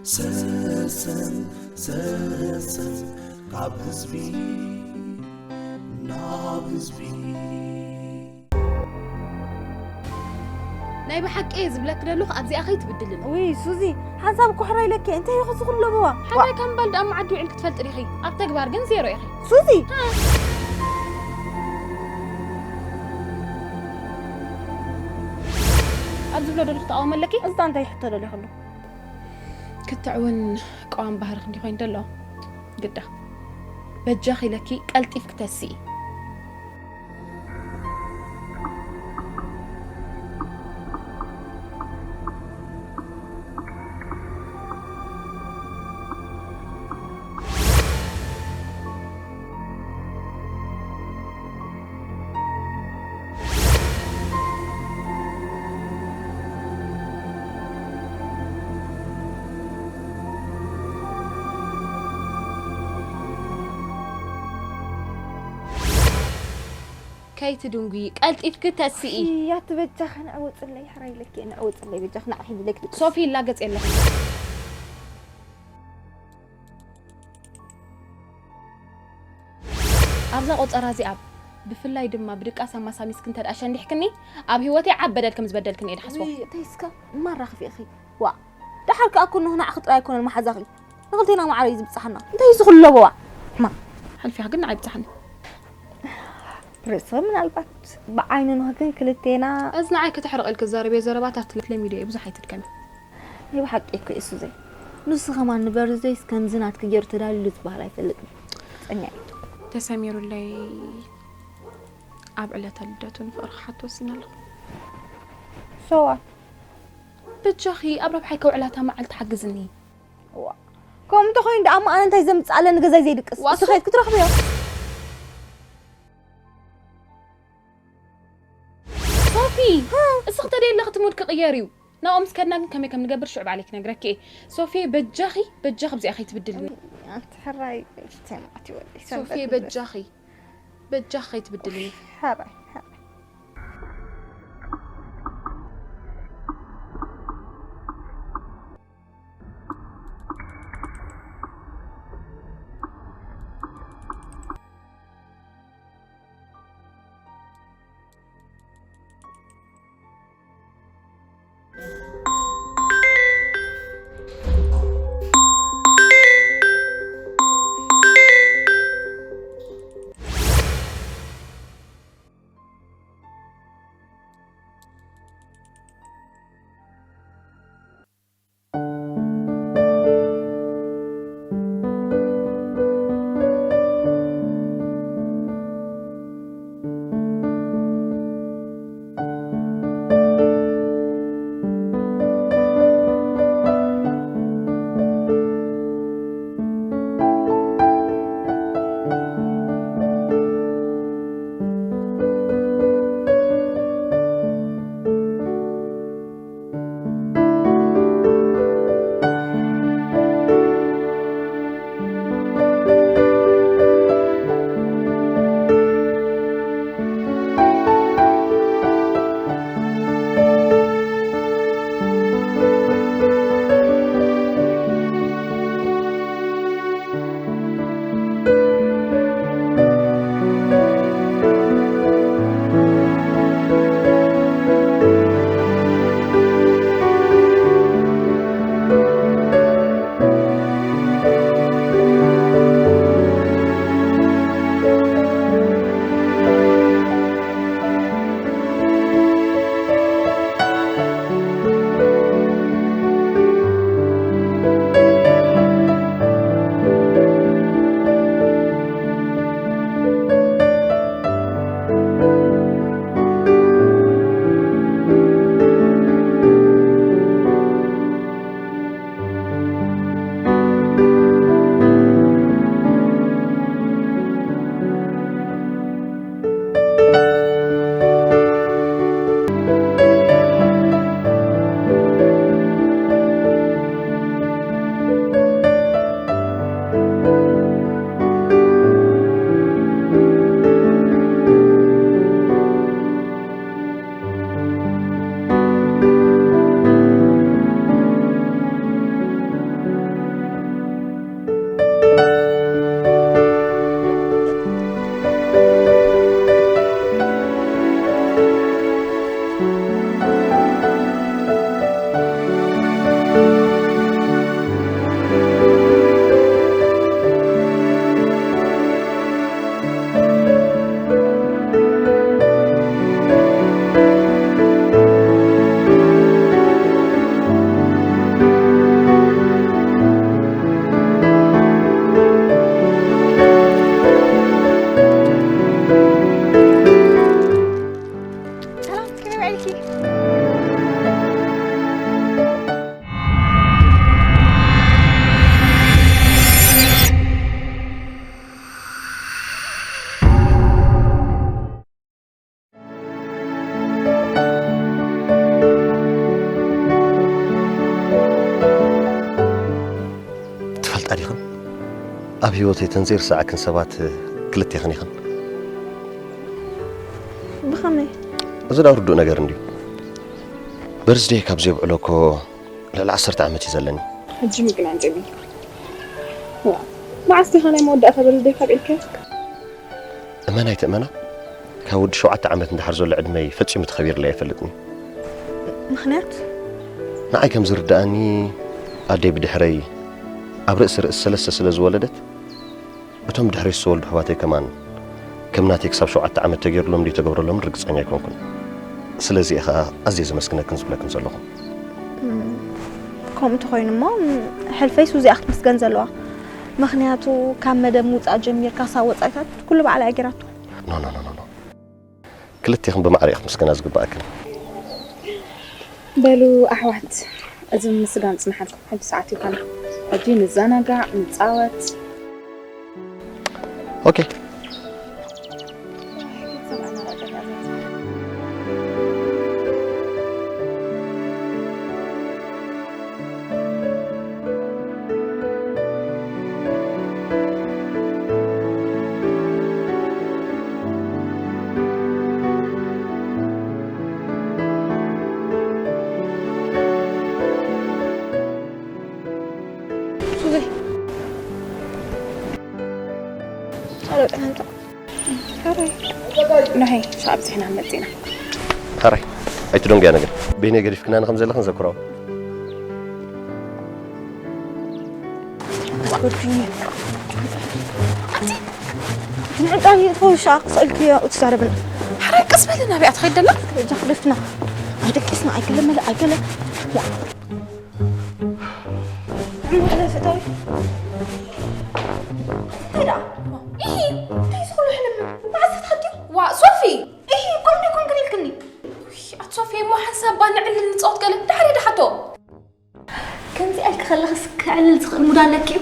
ሰሰን ሰሰን ካብ ህዝቢ ናብ ህዝቢ። ናይ ብሓቂ እየ ዝብለኪ ዘለኹ፣ ኣብዚኣ ከይትብድልኒ። ውይ ሱዚ፣ ሓንሳብ እኮ ሕራይ ኢለኪ፣ እንታይ ኢኺ ዝኹን ለበዋ? ሕራይ ከም በል ደኣ መዓዲ ውዒልኪ ትፈልጢ ዲኺ? ኣብ ተግባር ግን ዜሮ ኢኺ። ሱዚ! ኣብ ዝብሎ ዶ ክትቃወሚ ኣለኪ? እዛ እንታይ ሕቶ ደሊኺ ኣሎ? ክትዕ እውን ቀዋሚ ባህርኺ እንዲ ኮይኑ ደሎ ግዳ። በጃኺ ኢለኪ ቀልጢፍኪ ተስኢ። ከይትድንጉዪ፣ ቀልጢፍኪ ተስኢ። እያ ትበጃኺ፣ ንዕውፅለይ፣ ሕራይ ኢለኪ፣ ንዕውፅለይ፣ በጃኺ፣ ንዓኺ ኢለኪ ድቅስ። ሶፊ፣ ይላገፅ የለኹ። ኣብዛ ቆጸራ እዚኣ፣ ብፍላይ ድማ ብድቃስ ኣማሳሚስኪ እንተ ደኣ ሸንዲሕክኒ፣ ኣብ ህይወተይ ዓቢ በደል ከም ዝበደልክኒ እየ ድሓስቦ። ውይ፣ እንታይ እስከ ማራ ክፊእኺ? ዋእ፣ ደሓር ከኣ እኮ ንሕና ዓኽ ጥራይ ኣይኮነን መሓዛኺ። ንኽልቴና ማዕረ እዩ ዝብጽሓና። እንታይ እዩ ዝኹን ለበዋ? ሕማም። ሓልፊኻ ግን ንዓይ ብጽሓኒ። ርእሲ ምናልባት ብዓይኒ ንኽክን ክልቴና። እዚ ንዓይ ከተሕርቕ ኢልኪ ዝዛረብዮ ዘረባታት ለሚዶ እየ፣ ብዙሕ ኣይትድከሚ። ናይ ብሓቂ እኮ እዩ ሱዘይ። ንሱ ኸማን ንበርዝደይስ ከምዚ ናትኪ ገይሩ ተዳልዩ ዝበሃል ኣይፈልጥን። ጸኛ እዩ። ተሰሚሩለይ ኣብ ዕለተ ልደቱ ንፍቕሪ ክሓቶ ወሲነ ኣለኹ። So what? በጃኺ ኣብ ረብሓይ ከውዕላ እታ መዓልቲ ሓግዝኒ። ዋ። ከምኡ እንተኾይኑ ደኣ እሞ ኣነ እንታይ ዘምጽእ ኣለኒ ገዛይ ዘይድቅስ? ዋ፣ ንሱ ኸይድ ክትረኽብዮ። ሶፊ፣ እስኺ ተደይ ኣለኺ እቲ ሙድ ክቕየር እዩ። ናብኦም ምስ ከድና ግን ከመይ ከም ንገብር ሽዑ ባዕለይ ክነግረኪ እየ። ሶፊ፣ በጃኺ፣ በጃኺ ብዚኣ ከይትብድልኒ። ኣንቲ ሕራይ፣ ሰማዕቲ ወደይ፣ ሶፊ፣ ሰንበት በጃኺ፣ በጃኺ ከይትብድልኒ። ሕራይ፣ ሕራይ። ኣዲኽን ኣብ ህይወተይ ተን ዘይርሳዓክን ሰባት ክልቴኽን ኢኽን። ብኸመይ? እዚ ዳ ርዱእ ነገር እንድዩ። በርዝደይ ካብ ዘይብዕሎ እኮ ልዕሊ ዓሰርተ ዓመት እዩ ዘለኒ። ሕጂ ምግናን ጀሚርካ። ዋ፣ መዓስ ዲኻ ናይ መወዳእታ በርዝደይ ካብ ኢልካ? እመን ኣይትእመና፣ ካብ ወዲ ሸውዓተ ዓመት ንድሓር ዘሎ ዕድመይ ፈጺሙ ተኸቢርለይ ኣይፈልጥን እዩ። ምኽንያት? ንዓይ ከም ዝርድኣኒ ኣደይ ብድሕረይ ኣብ ርእሲ ርእሲ ሰለስተ ስለ ዝወለደት እቶም ብድሕረይ ዝተወልዱ ኣሕዋተይ ከማን ከም ናተይ ክሳብ ሸውዓተ ዓመት ተገይሩሎም ድዩ ተገብረሎምን ርግጸኛ ኣይኮንኩን። ስለዚ እየ ኸኣ ኣዝየ ዘመስግነክን ዝብለክን ዘለኹ። ከምኡ እንተኾይኑ እሞ ሕልፈይስ እዚኣ ክትምስገን ዘለዋ። ምኽንያቱ ካብ መደብ ምውጻእ ጀሚርካ ክሳብ ወጻኢታት ኩሉ ባዕላ እያ ገይራቶ። ኖ ኖ ኖ ኖ ክልቴኽን ብማዕረ ኢኽን ምስጋና ዝግበኣክን። በሉ ኣሕዋት፣ እዚ ምስጋን ጽንሓትኩም ሕጂ ሰዓት ይኾነ። ሕጂ ንዘናጋዕ፣ ንጻወት። ኦኬ። ሱዘይ ጸሎት ኣንተ ሕራይ ንሀይ ሻብ ዜና መጺና ሕራይ ኣይትደንጉያ ነገር በይነይ ገዲፍክናኒ ከም ዘለኽን ዘክሮ ንዕጣን ይእትወሻ ክሰልክዮ እትዛረብን ሕራይ ቀስ በልን ኣብያ ትኸይድ ደላ በጃ ክደፍና ኣይደቂስና ኣይገለ መለ ኣይገለ ዋ ሶፊ ኣቲ ሶፊ እሞ ሓንሳብ ባ ንዕልል ንጻወት ገለ ድሓር ዶ ሓቶ ከምዚ ኣልክ ከለኽስ ክዕልል ዝኽእል ሙድ ኣለኪ እዩ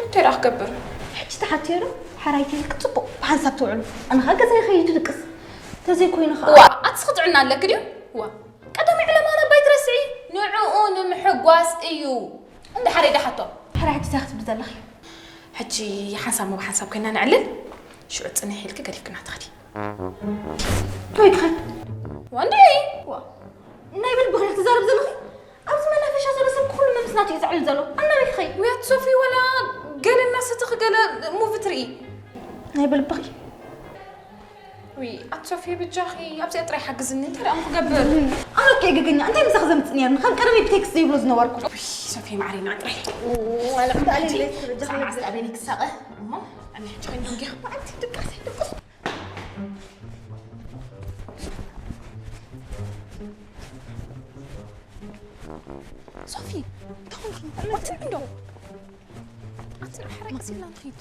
እንታይ ደኣ ክገብር ሕጂ ተሓትዮ ዶ ሓራይ ከይልክ ጽቡቕ ብሓንሳብ ትውዕሉ ኣነ ኸኣ ገዛ ይኸይድ ድቅስ ተዘይኮይኑ ኸኣ ዋ ኣትስ ክትዕና ኣለኪ ድዩ ዋ ቀዳማይ ዕላማና ባይትረስዒ ንዕኡ ንምሕጓስ እዩ እንድሓር ይደሓቶ ሕራይ ሕጂ እንታይ ክትብሊ ዘለኺ ሕጂ ሓንሳብ ሞ ብሓንሳብ ኮይና ነዕልል ሽዑ ጽንሕ ኢልኪ ገዲፍክና ትኸዲ እንታይ ትኸድ ወንዲ ናይ ብልብኺ ክትዛረብ ዘለኺ ኣብዚ መናፈሻ ዘሎ ሰብ ኩሉ መምስ ናቱ እዩ ዘዕልል ዘሎ ኣናበይ ክኸይ ውያት ሶፊ ወላ ገለ እናሰተኺ ገለ ሙቪ ትርኢ ናይ ብልብኺ ዊ ኣቲ ሶፊ ብጃኺ ኣብዚኣ ጥራይ ሓግዝኒ እንታይ ደኣ ክገብር ኣነ እኮ ገገኛ እንታይ ምሳኺ ዘምጽእ ነይርኒ ከም ቀደመይ ብቴክስት ዘይብሎ ዝነበርኩ ሶፊ ማዕሪና ጥራይ ኣነ ዕምዳለይ ለይት ብጃኺ ማዕስተ ኣበይኒ ክሳቐ እሞ ኣነ ሕጂ ኸይንደንጊ ኣንቲ ድቃሰይ ድቅስ ሶፊ እንታይ ኾንኪ ወጥዕ እንዶ ኣቲ ንሓረቅ ሲልና ንኺድ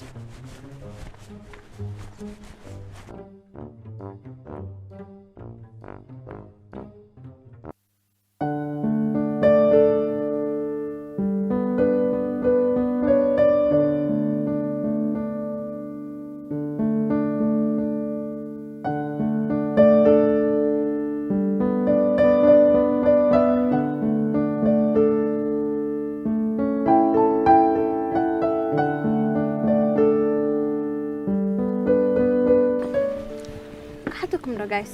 ክሓተኩም ዶ ጋይስ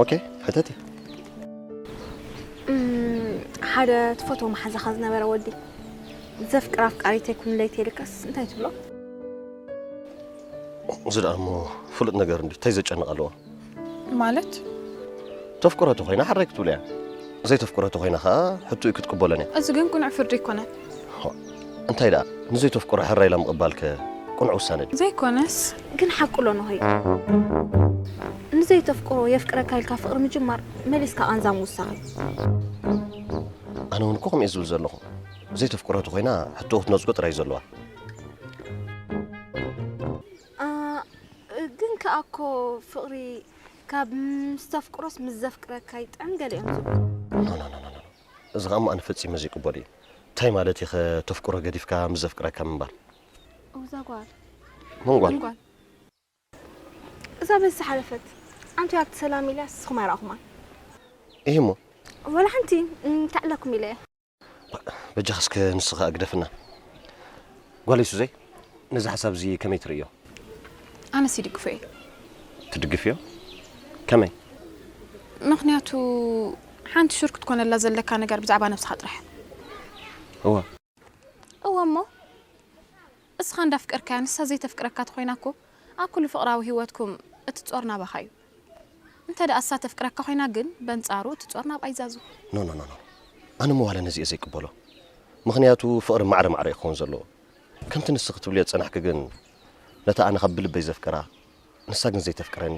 ኦኬ ሕተቲ ሓደ ትፈትዎ መሓዛኻ ዝነበረ ወዲ ዘፍቅር ኣፍቃሪተይ ኩንለይ ተይልካስ እንታይ ትብሎ እዚ ደኣ እሞ ፍሉጥ ነገር እንዲ እንታይ ዘጨንቕ ኣለዎ ማለት ተፍቅሮ ተኾይና ሕራይ ክትብሎ እያ ዘይተፍቅሮ ተኾይና ኸዓ ሕቶኡ ክትቅበሎን እያ እዚ ግን ቁኑዕ ፍርዲ ኣይኮነን እንታይ ደኣ ንዘይተፍቅሮ ሕራይ ኢላ ምቕባልከ ቁኑዕ ውሳነ ድዩ ዘይኮነስ ግን ሓቁ ኣሎ ንኸይ ንዘይተፍቅሮ የፍቅረካ ኢልካ ፍቕሪ ምጅማር መሊስካ ቃንዛ ምውሳኽ እዩ ኣነ እውን እኮ ከምኡ ዝብል ዘለኹ ዘይተፍቅሮ ተኾይና ሕቶኡ ክትነፅጎ ጥራይ ዘለዋ ግን ከኣ እኮ ፍቕሪ ካብ ምስ ተፍቅሮስ ምስ ዘፍቅረካ ይጥዕም ገሊኦም ዝብሉ እዚ ኸኣ ኣነ ፈጺመ ዘይቅበሎ እዩ እንታይ ማለት እዩ ከተፍቅሮ ገዲፍካ ምስ ዘፍቅረካ ምንባር እዛ ጓል መን ጓል እዛ በዚ ዝሓለፈት ኣንቱ ኣብቲ ሰላም ኢልያ ስኹም ኣይረኣኹማን እሂሞ ወላ ሓንቲ እንታይ ኣለኩም ኢለ እየ በጃኻ እስከ ንስኻ ግደፍና። ጓለይ ሱዘይ፣ ነዚ ሓሳብ እዚ ከመይ ትርእዮ? ኣነስ ይድግፎ እየ። ትድግፍዮ? ከመይ? ምኽንያቱ ሓንቲ ሹር ክትኮነላ ዘለካ ነገር ብዛዕባ ነብስኻ ጥራሕ። እዋ። እወ እሞ እስኻ እንዳፍቀርካያ ንሳ ዘይተፍቅረካ ተኾይና እኮ ኣብ ኩሉ ፍቕራዊ ህይወትኩም እቲ ጾር ናባኻ እዩ። እንተ ደኣ እሳ ተፍቅረካ ኮይና ግን በንጻሩ እቲ ጾር ናብኣ ይዛዙ። ኖ ኖ ኖ ኖ። ኣነ መዋለ ነዚኦ ዘይቅበሎ። ምኽንያቱ ፍቕሪ ማዕረ ማዕረ እዩ ክኸውን ዘለዎ። ከምቲ ንስኺ ትብልዮ ዝጸናሕኪ ግን ነታ ኣነ ካብ ብልበይ ዘፍቅራ ንሳ ግን ዘይተፍቅረኒ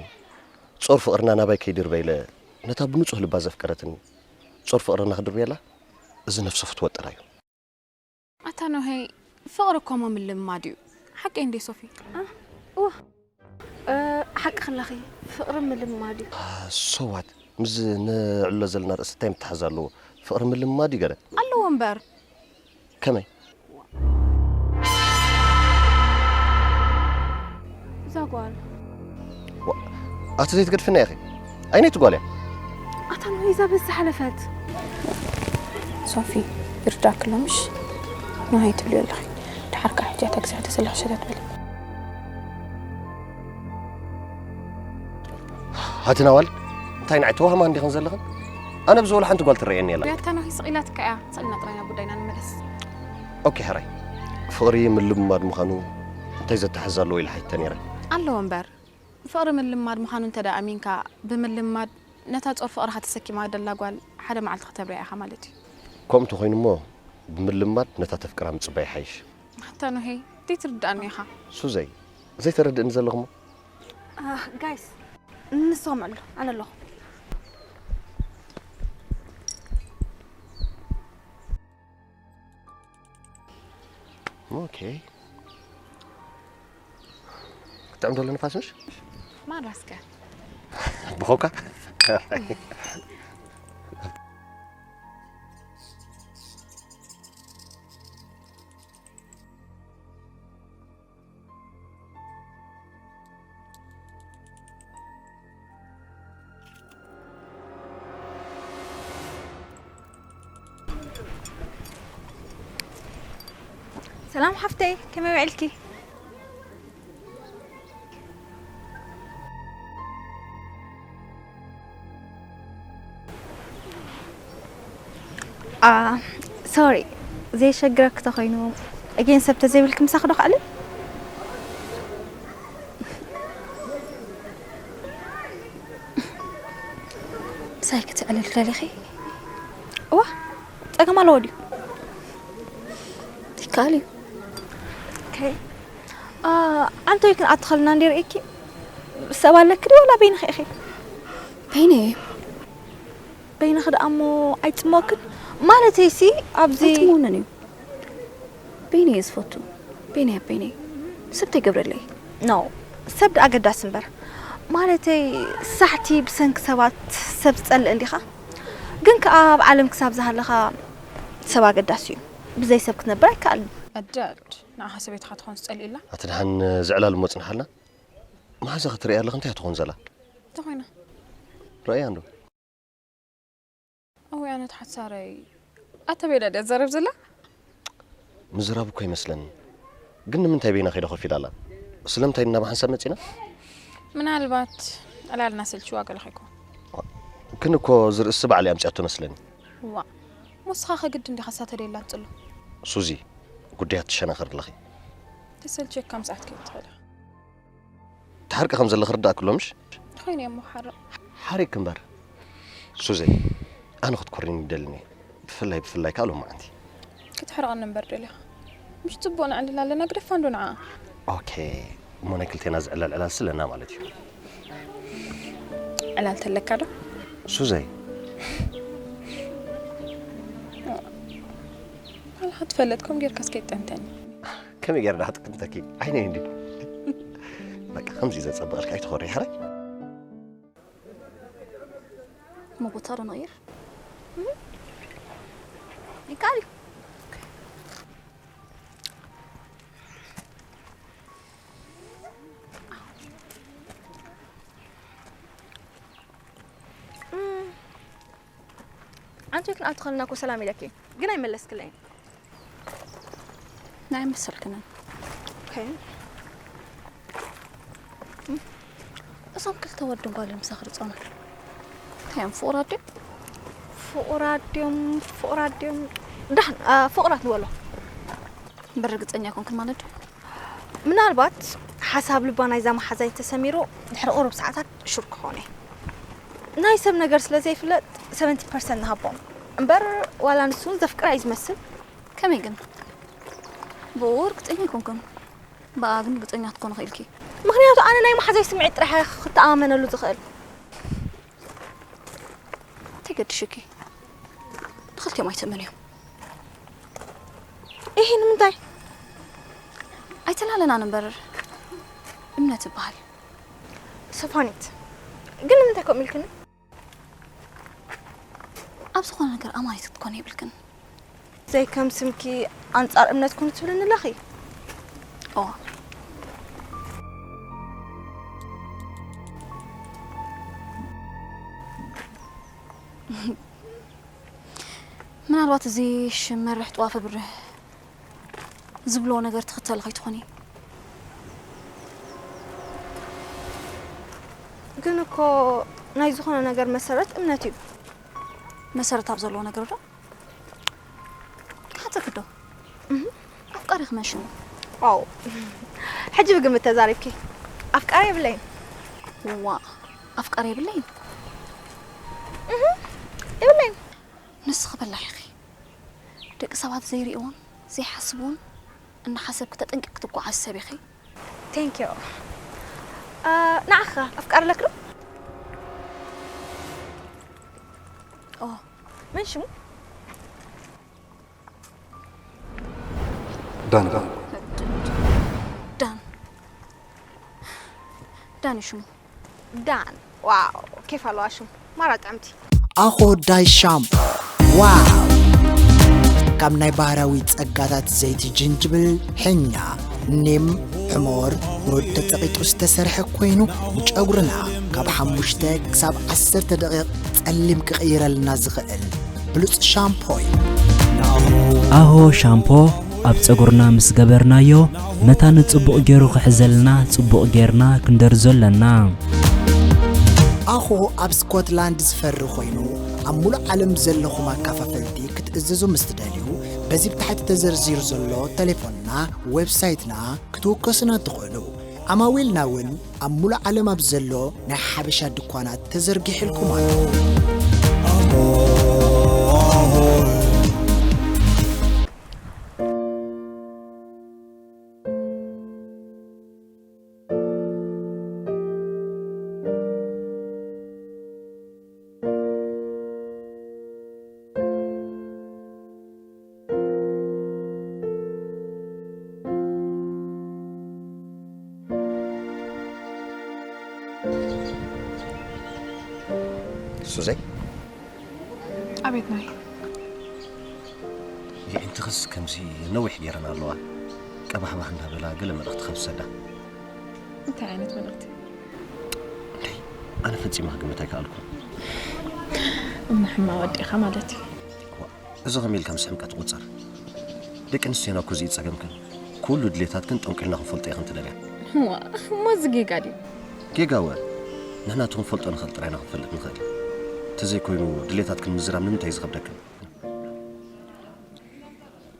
ጾር ፍቕርና ናባይ ከይድርበ ኢለ ነታ ብንጹህ ልባ ዘፍቀረትኒ ጾር ፍቕርና ክድርብየላ እዚ ነፍሰ ፍትወ ጥራይ እዩ። ኣታ ኖሄ ፍቕሪ እኮ ምልምማድ እዩ። ሓቀይ እንዴ ሶፊ? እዋ ሓቂ ክላኺ ፍቕሪ ምልምማድ እዩ። ሰዋት ምስ ነዕሎ ዘለና ርእሲ እንታይ ምትሓዝ ኣለዎ? ፍቕሪ ምልምማድ እዩ ገለ ኣለዎ እምበር። ከመይ? እዛ ጓል ኣቲ ዘይትገድፍና ኢኺ። ኣይነይቲ ጓል እያ። ኣታ ኖሄ እዛ በዚ ዝሓለፈት ሶፊ ይርዳክ ኣሎ ምሽ? ኖሄ ትብልዮ ኣለኺ። ድሓር ከዓ ሕጂ ኣታ ግዜ ተሰለኺ ሸተት በሊ። ኣቲ ናዋል እንታይ ንዓይ ተዋህማ እንዲኽን ዘለኽን? ኣነ ብዝበሉ ሓንቲ ጓል ትረየኒ የላ። ያታ ኖሄ ስቕ ኢላትካ እያ። ሰልና ጥራይና ጉዳይና ንመለስ። ኦኬ ሕራይ። ፍቕሪ ምልምማድ ምዃኑ እንታይ ዘተሓዝ ኣለዎ ኢለ ሓይተ ነይረ። ኣለዎ እምበር ፍቕሪ ምልማድ ምዃኑ እንተ ደኣ ኣሚንካ ብምልማድ ነታ ጾር ፍቕርኻ ተሰኪማ ደላ ጓል ሓደ መዓልቲ ከተብርያ ኢኻ ማለት እዩ። ከምኡ ተኾይኑ እሞ ብምልማድ ነታ ተፍቅራ ምጽባይ ይሓይሽ። ኣታ ኖሄ ዘይትርድኣኒ ኢኻ። ሱዘይ ዘይተረድእኒ ዘለኹሞ ጋይስ ንስኹም ኣሎ ኣነ ኣለኹ። ኦኬ። ክጥዕም ዘሎ ንፋስ ምሽ ማራ እስከ ብኾካ ሰላም ሓፍተይ ከመይ ውዕልኪ? ሶሪ፣ ዘየሸግረክ ተኾይኑ እጌን ሰብ ተዘይብልክ ምሳኽ ዶ ክኣልን? ምሳይ ክትዕልል ደሊኺ? እዋ ጸገም ኣለዎ ድዩ? ይከኣል እዩ። ኦኬ። ኣንቶይ ክንኣትኸልና እንዲ ርእኪ ሰብ ኣለክ ድዩ ወላ በይንኺ ኢኺ? በይነይ እየ። በይንኺ ደኣ እሞ ኣይጽሞክን ማለተይሲ ኣብዚ ኣይጽምወንን እዩ። በይነይ እየ ዝፈቱ። በይነይ ኣብ በይነይ ሰብ ተይገብረለይ። ኖ ሰብ ደኣ ኣገዳሲ እምበር ማለተይ ሳሕቲ ብሰንኪ ሰባት ሰብ ዝጸልእ እንዲኻ ግን ከኣ ኣብ ዓለም ክሳብ ዝሃለኻ ሰብ ኣገዳሲ እዩ ብዘይ ሰብ ክትነብር ኣይከኣልን። ኣዳድ ንዓኻ ሰበይትኻ ትኾን ዝጸልእላ። ኣቲ ደሓን ዝዕላል እሞ ጽንሓልና። መሓዛ ክትርእያ ኣለኽ እንታይ ትኾን ዘላ? እንታይ ኮይና? ረኣያ እንዶ ኣወይ ኣነ ተሓሳረይ ኣተ ቤላ ድያ ዘረብ ዘላ? ምዝራብ እኮ ይመስለኒ። ግን ንምንታይ በይና ከይዳ ኮፍ ኢላ ኣላ? ስለምንታይ ኢና ብሓንሳብ መጺና? ምናልባት ዕላልና ሰልችዋ ገለ ከይኮን። ግን እኮ ዝርእሲ ባዕሊ ኣምጺኣቶ መስለኒ። ዋ ሞስኻ ከግድ እንዲኻ ሳተደላ ጽሎ። ሱዚ ጉዳያት ትሸናኸር ኣለኺ። ተሰልቸካ ምጽኣት ከይትኸዳ። ትሓርቂ ከም ዘለኺ ርዳእ ክሎ ምሽ? ኾይነ እሞ ሓረ ሓሪክ እምበር ሱዚ ኣነ ክትኮርኒ ይደልኒ። ብፍላይ ብፍላይ ካልኦ መዓንቲ ክትሕርቐኒ እምበር ደሊኻ ምሽ ጽቡቕ ነዕልል ኣለና ግደፋ እንዶ ንዓ። ኦኬ እሞ ናይ ክልቴና ዝዕለል ዕላል ስለና ማለት እዩ። ዕላል ተለካ ዶ? ሱዘይ ባልኻ ትፈለጥ ከም ጌርካ እስከ ይጠንተኒ። ከመይ ጌርና ክጥቅምተኪ ዓይነይ እንዲ በቃ ከምዚ ዘጸበቐልካ ኣይትኾሪ ሕራይ። እሞ ቦታ ዶ ንቕይር? ይካል ኣንቺ ክንኣቱ ከለና እኮ ሰላም ኢለኪ፣ ግን ኣይመለስክለይን። ናይ መሰልክንን። ኦኬ። እዞም ክልተ ወድን ጓልን ምሳኺ ዝጸኑ እንታይ እዮም፣ ፍቑራት ድዮም? ፍቑራት ድዮም፣ ፍቑራት ድዮም? ዳሕን፣ ኣ፣ ፍቑራት ንበሎ። እምበር ርግጸኛ ኣይኮንክን ማለት ድዩ? ምናልባት ሓሳብ ልባ ናይዛ መሓዛይ ተሰሚሩ ድሕሪ ቁሩብ ሰዓታት ሹር ክኾነ። ናይ ሰብ ነገር ስለ ዘይፍለጥ ሰቨንቲ ፐርሰንት ንሃቦም። እምበር ዋላ ንሱ እውን ዘፍቅራ እዩ ዝመስል። ከመይ ግን? ብኡ ርግጸኛ ኣይኮንክን። ብኣ ግን ርግጸኛ ክትኮኒ ክኢልኪ። ምኽንያቱ ኣነ ናይ መሓዛይ ስምዒት ጥራሕ እየ ክተኣማመነሉ ዝኽእል። እንታይ ገድሽኪ? ንኽልቲኦም ኣይትእመንዮም። ኢሂ፣ ንምንታይ? ኣይተላለናን እምበር እምነት ይበሃል። ሶፋኒት፣ ግን ንምንታይ ከምኡ ኢልክኒ? ኣብ ዝኾነ ነገር ኣማኒት ክትኮኒ የብልክን። ዘይከም ስምኪ ኣንጻር እምነት ኩኒ ትብልኒ ኣለኺ? እወ። ምናልባት እዚ ሽም መርሕ ጥዋፈ ብርህ ዝብልዎ ነገር ትኽተሊ ከይትኾኒ። ግን እኮ ናይ ዝኾነ ነገር መሰረት እምነት እዩ። መሰረት ኣብ ዘለዎ ነገር ዶ? ክሓተኪ ዶ? እህ። ኣፍቃሪኺ መን ሽሙ? ዋው። ሕጂ ብግምት ተዛሪብኪ። ኣፍቃሪ የብለይን። ዋ፣ ኣፍቃሪ የብለይን? እህ፣ የብለይን። ንስኺ በላሕ ኢኺ። ደቂ ሰባት ዘይርእይዎን ዘይሓስብዎን እናሓሰብኪ ተጠንቂቕኪ ትጓዓዚ ሰብ ኢኺ። Thank you። ኣ፣ ንዓኻ ኣፍቃሪ ኣለኪ ዶ? ኦ። መን ሽሙ? ዳን። ዳን። ዳን እዩ ሽሙ። ዳን። ዋው፣ ኬፍ ኣለዋ ሽም። ማራ ጥዕምቲ። ኣኾ ዳይ ሻምፖ። ዋው! ካብ ናይ ባህርያዊ ጸጋታት ዘይቲ ጅንጅብል፣ ሕኛ፣ ኒም፣ ሕሞር፣ ብሩድ ተጸቒጡ ዝተሰርሐ ኮይኑ፣ ንጨጉርና ካብ ሓሙሽተ ክሳብ ዓሰርተ ደቂቕ ጸሊም ክቕይረልና ዝኽእል ብሉጽ ሻምፖ እዩ። ኣሆ ሻምፖ ኣብ ጸጉርና ምስ ገበርናዮ፣ መታን ጽቡቕ ገይሩ ክሕዘልና ጽቡቕ ጌርና ክንደርዞ ኣለና። ኣኾ ኣብ ስኮትላንድ ዝፈሪ ኮይኑ፣ ኣብ ሙሉእ ዓለም ዘለኹም ኣካፋፈልቲ ክትእዘዙ ምስ ትደልዩ፣ በዚ ብታሕቲ ተዘርዚሩ ዘሎ ተሌፎንና፣ ዌብሳይትና ክትውከሱና ትኽእሉ። ዓማዊልና እውን ኣብ ሙሉእ ዓለም ኣብ ዘሎ ናይ ሓበሻ ድኳናት ተዘርጊሕልኩም ኣሎ። ሱዘይ? ኣቤት ናይ። የዒንትኽስ ከምዚ ነዊሕ ገይረን ኣለዋ። ቀባሕባሕ እንዳበላ ገለ መልእኽቲ ከም ዝሰዳ። እንታይ ዓይነት መልእኽቲ? ደይ፣ ኣነ ፈጺመ ክግምት ኣይከኣልኩን። እሞ ሕማ ወዲኻ ማለት እዩ። ዋ፣ እዚ ከመይ ኢልካ ምስ ሕምቀት ትቑጸር? ደቂ ኣንስትዮና እኮ እዚ እዩ ጸገምክን። ኩሉ ድሌታትክን ጠንቂልና ክንፈልጦ ኢኽን ትደልያ። ዋ፣ እሞ እዚ ጌጋ ድዩ? ጌጋ ወ? ንሕና እቲ ክንፈልጦ ንኽእል ጥራይ ኢና ክንፈልጥ ንኽእል። እንተዘይኮይኑ ድሌታትክን ምዝራብ ንምንታይ እዩ ዝኸብደክን?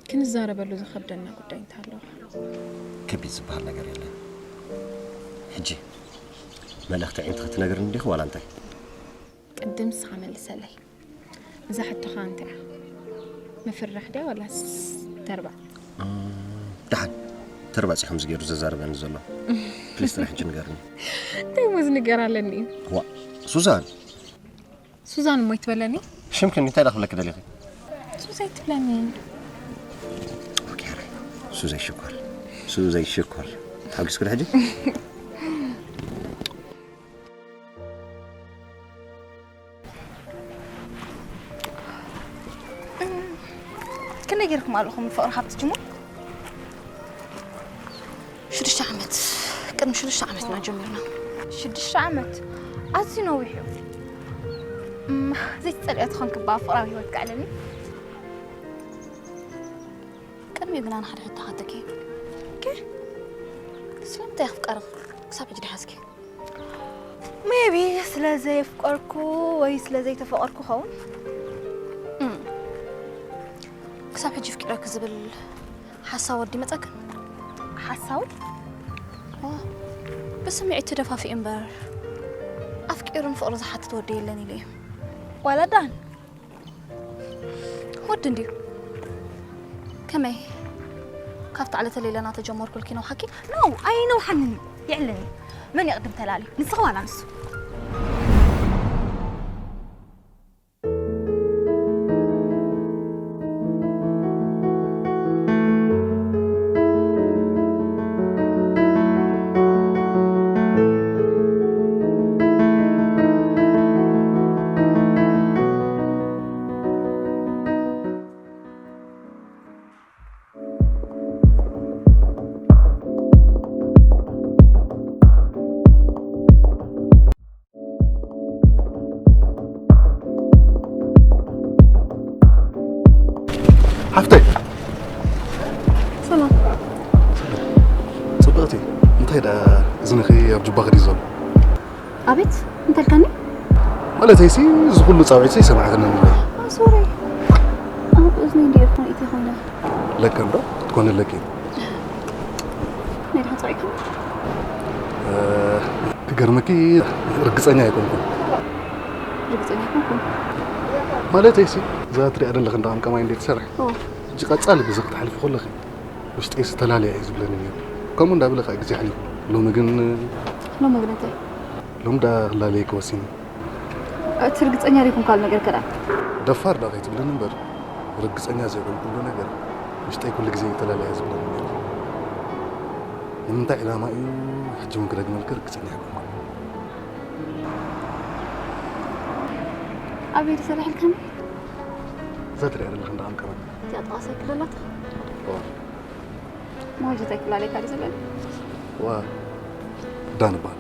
ክንዛረበሉ ዝኸብደና ጉዳይ እንታይ ኣሎ? ከቢድ ዝበሃል ነገር የለን። ሕጂ መልእኽቲ ኣዒንቲ ክትነግርኒ ዲኺ ዋላ እንታይ? ቅድም ንስኻ መልሰለይ። እዛ ሕቶኻ እንታይ እያ? ምፍርራሕ ድያ ዋላስ ተርባጽ? እም፣ ደሓን፣ ተርባጽ እዩ ከምዚ ገይሩ ዘዛርበኒ ዘሎ። ፕሊስ ጥራይ ሕጂ ንገርኒ። እንታይ እሞ ዝንገር ኣለኒ? ዋ፣ ሱዛን! ሱዛን እሞ ኣይትበለኒ? ሽምኪ እንታይ ኢለ ክብለኪ ደሊኺ? ሱዛይ ትብለኒ። ኦኬ፣ ሱዛይ ሽኮር። ሱዛይ ሽኮር። ተሓጒስኪ ዶ ሕጂ? ክንደይ ጌርኩም ኣለኹም ፍቕሪ ካብ ትጅምሩ? ሽዱሽተ ዓመት፣ ቅድሚ ሽዱሽተ ዓመት ኢና ጀሚርና። ሽዱሽተ ዓመት? ኣዝዩ ነዊሕ እዩ። እም፣ ዘይትጸልኦ ትኾንኪ እባ ፍቕራዊ ህይወት ከዕልል። ቅድሚኡ ግና ንሓደ ሕቶ ክሓተኪ። ኦኬ። ስለምንታይ ኣፍቀርኽ ክሳብ ሕጂ ደሓዝኪ? ሜቢ ስለ ዘየፍቀርኩ ወይ ስለ ዘይተፈቐርኩ ኸውን። እም፣ ክሳብ ሕጂ ፍቂረኪ ዝብል ሓሳብ ወዲ መጸክን? ሓሳዊ? ዋ፣ ብስምዒት ተደፋፊኡ እምበር፣ ኣፍቂሩን ፍቕሪ ዝሓትት ወዲ የለን ኢለ እየ። ዋላ ዳን? ወዲ እንድዩ። ከመይ? ካብቲ ዕለተ ሌላና ተጀመርኩልኪ ነውሓኪ? ኖ፣ ኣይነውሓንን እዩ። የዕልን እዩ። መን ይቕድም ተላልዩ? ንስኺ ዋላ ንሱ? ሓፍተይ። ሰላም። ጽብቕቲ፣ እንታይ ደኣ እዝንኺ ኣብ ጁባኺ ድዩ ዘሎ? ኣቤት፣ እንታይ ኢልካኒ? ማለተይሲ፣ እዚ ኩሉ ጻውዒትሲ ኣይሰማዕክንን እየ። ኦ፣ ሶሪ። ኣብ እዝነይ እንዲ ኤርፎን ኢትየ ኮይነ። ለከ እንዶ ክትኮኒ ኣለኪ። ናይ ደሓን ጸዊዕካ? እ፣ ክገርመኪ፣ ርግጸኛ ኣይኮንኩን። ርግጸኛ ኣይኮንኩን? ማለተይሲ፣ እዛ ትሪኣ ዘለኺ እንዳ ቀምቀማይ እንዴት ትሰርሕ? ኦ። ሕጂ ቀጻሊ ብዚ ክትሓልፊ ከለኺ፣ ውሽጠይ ዝተላለየ እዩ ዝብለኒ ነይሩ። ከምኡ እንዳበለ ከዓ ግዜ ሓሊፉ። ሎሚ ግን ሎሚ ግን እንታይ? ሎሚ ደኣ ክላለየኪ ወሲነ። እቲ ርግጸኛ ዘይኮንካሉ ነገር ከ ደኣ? ደፋር ደኣ ከይትብልኒ እምበር፣ ርግጸኛ ዘይኮንኩሉ ነገር ውሽጠይ ኩሉ ግዜ ይተላለያ ዝብለኒ ነይሩ። ንምንታይ ዕላማ እዩ ሕጂ እውን ክደግመልኪ ርግጸኛ ኣይኮንኩን። ኣበይ ድዩ ሰሪሕልካኒ? እዛ ትሪኣ ዘለኺ እንዳ ቀምቀማይ። እቲኣ ጥቓ ሳይክል ዘላታ? እዋ። መዋጀታይ ክላለየካ ድዩ ዝብል? ዋ፣ ዳን እበሃል።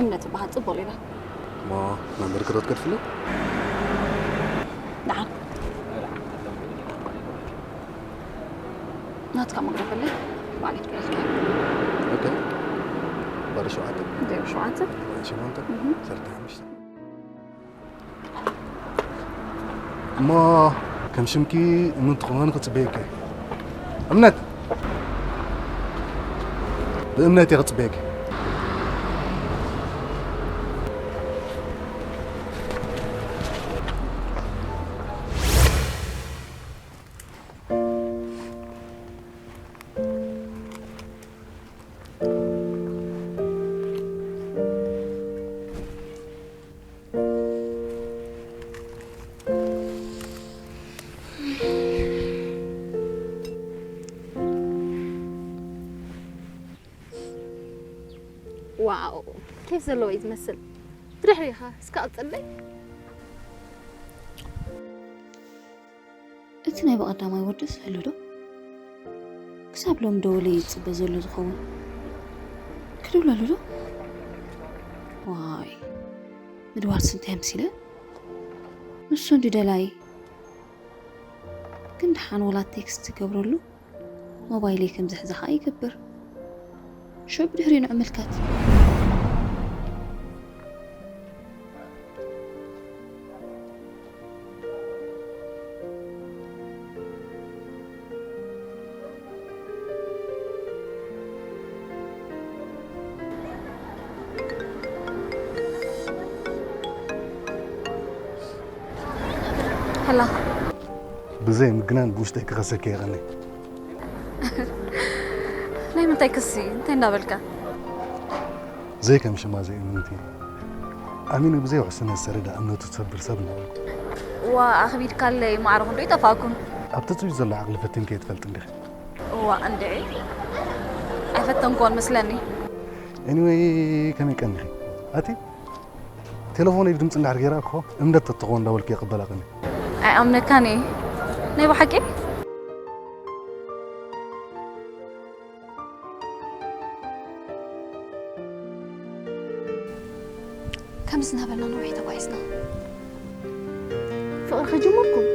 እምነት እበሃል፣ ጽቡቕ ሌላ። እሞ፣ መንበሪ ክዶ ትገድፍለይ? ደሓን። ናትካ መግረፈለይ፣ ባዕለይ ክገድፈልካ። ኦኬ። ባዶ ሸውዓተ? ዜሮ ሸውዓተ? ሸሞንተ? እህ። ሰርቲ ሓሙሽተ። እሞ ከም ሽምኪ እምነት ትኾኒ ክጽበየኪ። እምነት። ብእምነት እየ ክጽበየኪ። ዋው፣ ኬፍ ዘለዎ እዩ ዝመስል። ብድሕሪኻ እስከ ቀጽለይ። እቲ ናይ ብቐዳማይ ወድስ ህሉ ዶ? ክሳብ ሎም ደወለ እዩ ዝጽበ ዘሎ ዝኸውን። ክድውለሉ ዶ? ዋይ፣ ምድዋልስ እንታይ ኣምሲለ? ንሱ እንዲ ደላይ። ግን ደሓን ወላ ቴክስት ትገብረሉ ሞባይለይ ከም ዝሕዛ ኸኣ ይገብር። ሽዑ ብድሕሪኡ ንዕምልከት። ሄላ። ብዘይ ምግናን ብውሽጠይ ክኸሰኪ የቐኒ። ናይ ምንታይ ክሲ? እንታይ እንዳበልካ? ዘይከም ሽማ ዘይእምንቲ። ኣሚኑ ብዘይ ውሕስነት ዝሰደዳ እምነቱ ዝሰብር ሰብ እናበልኩ። እዋ፣ ኣኽቢድካለይ፣ ማዕረ ክንዶ ይጠፋእኩን። ኣብ ትጽቢት ዘሎ ዓቕሊ ፈቲንኪ ኣይትፈልጥን ዲኺ? እዋ፣ እንድዒ። ኣይፈተንክዎን መስለኒ። ኤኒወይ፣ ከመይ ቀኒኺ? ኣቲ ቴሌፎነይ ብድምፂ እንድሕር ገይራ እኮ እምነት ተትኾን እንዳበልኩ የቐበላ ቀኒ። ኣይኣምነካን እየ። ናይ ብሓቂ? ከምዚ እናበልና ነዊሕ ተጓዒዝና። ፍቕሪ ከጀመርኩም